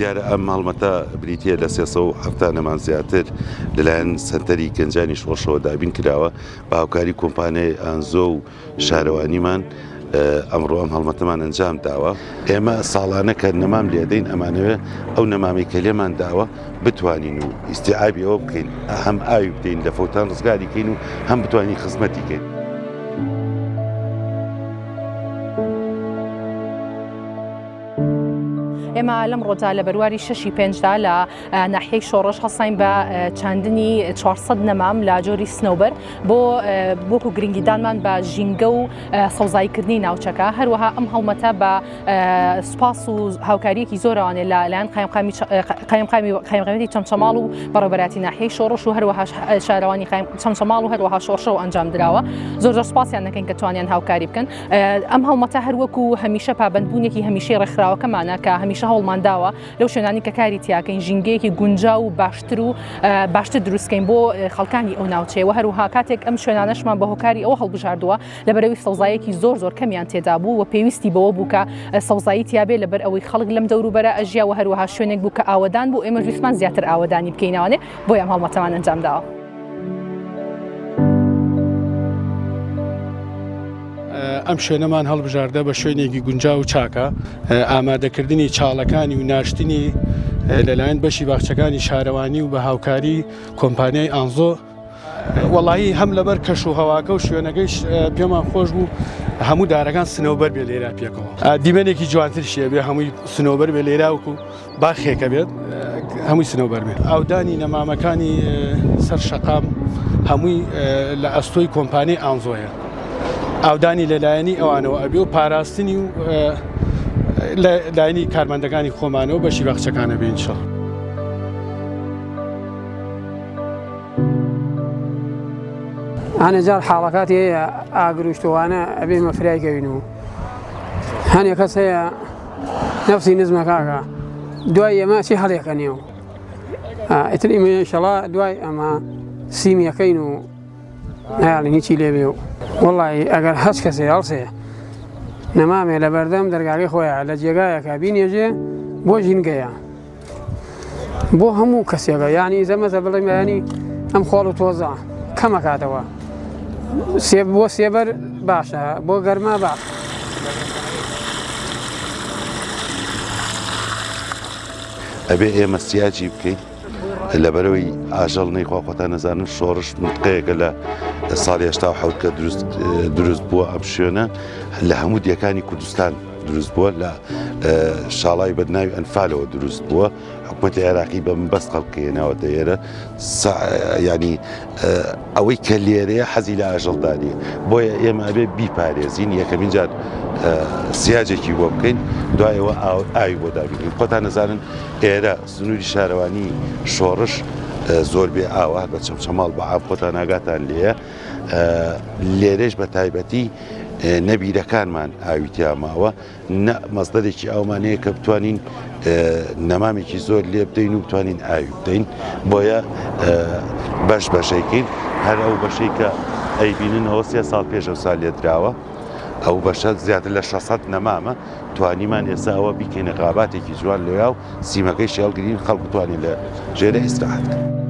دیارە ئەم هەڵمەتە بریتییە لە 370 نەمام زیاتر لەلایەن سەنتەری گەنجانی شۆڕشەوە دابین کراوە بە هاوکاری کۆمپانیای ئانزۆ و شارەوانیمان ئەمڕۆ ئەم هەڵمەتەمان ئەنجام داوە. ئێمە ساڵانە کە نەمام لێدەین ئەمانەوێ ئەو نەمامەی کە لێمان داوە بتوانین و ئیستیعابی ئەوە بکەین هەم ئاوی بدەین لە فەوتان ڕزگاری کەین و هەم بتوانین خزمەتی کەین. ئێمە لەمڕۆدا لە بەرواری شەشی پێنجدا لە ناحیەی شۆڕش هەڵساین بە چاندنی 400 نەمام لە جۆری سنەوبەر بۆ وەکو گرنگیدانمان بە ژینگە و سەوزاییکردنی ناوچەکە هەروەها ئەم هەڵمەتە بە سوپاس و هاوکاریەکی زۆرەوانێ لە لایەن قایمقامی قایمقامی قایمقامیەتی چەمچەماڵ و بەڕێوەبەرایەتی ناحیەی شۆڕش و هەروەها شارەوانی چەمچەماڵ و هەروەها شۆڕشەوە ئەنجام دراوە زۆر زۆر سوپاسیان دەکەین کە توانیان هاوکاری بکەن ئەم هەڵمەتە هەروەکو هەمیشە پابەندبوونێکی هەمیشەی ڕێکخراوەکەمانە کە هەمیشە هەوڵمان داوە لەو شوێنانی کە کاری تیاکەین ژینگەیەکی گونجاو و باشتر و باشتر دروستکەین بۆ خەڵکانی ئەو ناوچەیە و هەروها کاتێک ئەم شوێنانەشمان بە هۆکاری ئەوە هەڵبژاردووە لەبەرەوەی سەوزایەکی زۆر زۆر کەمیان تێدا بوو و پێویستی بەوە بوو کە سەوزایی تیابێ لەبەر ئەوەی خەڵک لەم دەوروبەرە ئەژیا و هەروەها شوێنێک بوو کە ئاوەدان بوو ئێمەش ویستمان زیاتر ئاوەدانی بکەینەوانێ بۆیە ئەم هەڵمەتەمان ئەنجام داوە. ئەم شوێنەمان هەڵبژاردە بە شوێنێکی گونجاو و چاکە ئامادەکردنی چاڵەکانی و ناشتنی لەلایەن بەشی باخچەکانی شارەوانی و بە هاوکاری کۆمپانیای ئانزۆ وەڵایی هەم لەبەر کەش و هەواکە و شوێنەکەیش پێمان خۆش بوو هەموو دارەکان سنەوبەر بێ لێرا پێکەوە دیمەنێکی جوانتر شێ بێ هەمووی سنەوبەر بێ لێراوکو باخێکە بێت هەمووی سنەوبەر بێت ئاودانی نەمامەکانی سەر شەقام هەمووی لە ئەستۆی کۆمپانی ئانزۆیە ئاودانی لەلایەنی ئەوانەوە ئەبێ و پاراستنی و لە لایەنی کارمەندەکانی خۆمانەوە بەشی باخچەکانە بێ ئینشاڵ. هەنێ جار حاڵەکاتی هەیە ئاگر و شتوانە ئەبێ مەفرای کەوین و هەنێ کەس هەیە نەفسی نزمە کاکە دوای ئێمە چی هەڵێکە نێو ئیتر ئیمە ئینشەڵا دوای ئەمە سیمیەکەین و نایاڵین هیچی لێبێ و وەڵی ئەگەر هەچ کەسێ هەڵسێ نەمامێ لە بەردەم دەرگاکەی خۆیان لە جێگایەکە بینێژێ بۆ ژینگەیە بۆ هەموو کەسێکە یانی زەمەزە بڵێ ینی ئەم خۆڵ و تۆزە کەمەکاتەوە سێ بۆ سێبەر باشە بۆ گەرما باش. ئەبێ ئێمە سیاجی بکەین لەبەرەوەی ئاژەڵ نەیخوا خۆتان نەزانن شۆڕش منتقەیەکە لە ساڵی 87 کە دروست دروست بووە ئەم شوێنە لە هەموو دیەکانی کوردستان دروست بووە لە شاڵای بەدناوی ئەنفالەوە دروست بووە حکوومەتی عێراقی بە مەبەست خەڵکێناوەتە ئێرە ینی ئەوەی کە لێرەیە حەزی لە ئاژەڵداریە بۆیە ئێمە ئەبێ بیپارێزین یەکەمین جار سیاجێکی بۆ بکەین دوایەوە ئاوی بۆ دابینین خۆتان نەزانن ئێرە سنووری شارەوانی شۆڕش زۆر بێ ئاوە بە چەمچەماڵ بە ئاب خۆتان ئاگاتان لێیە لێرەش بە تایبەتی نە بیرەکانمان ئاوی تیا ماوە نە مەسدەرێکی ئاومان هەیە کە بتوانین نەمامێکی زۆر لێ بدەین و بتوانین ئاوی بدەین بۆیە بەش بەشێکین هەر ئەو بەشەی کە ئەیبیننەوە سێ ساڵ پێش ئەو سال لێدراوە ئەو بەشە زیاتر لە 600 نەمامە توانیمان ئێستا ئەوە بیکەینە غاباتێکی جوان لەویا و سیمەکەی شێڵگرین خەڵک بتوانین لە ژێرە ئیسراحەت کەن.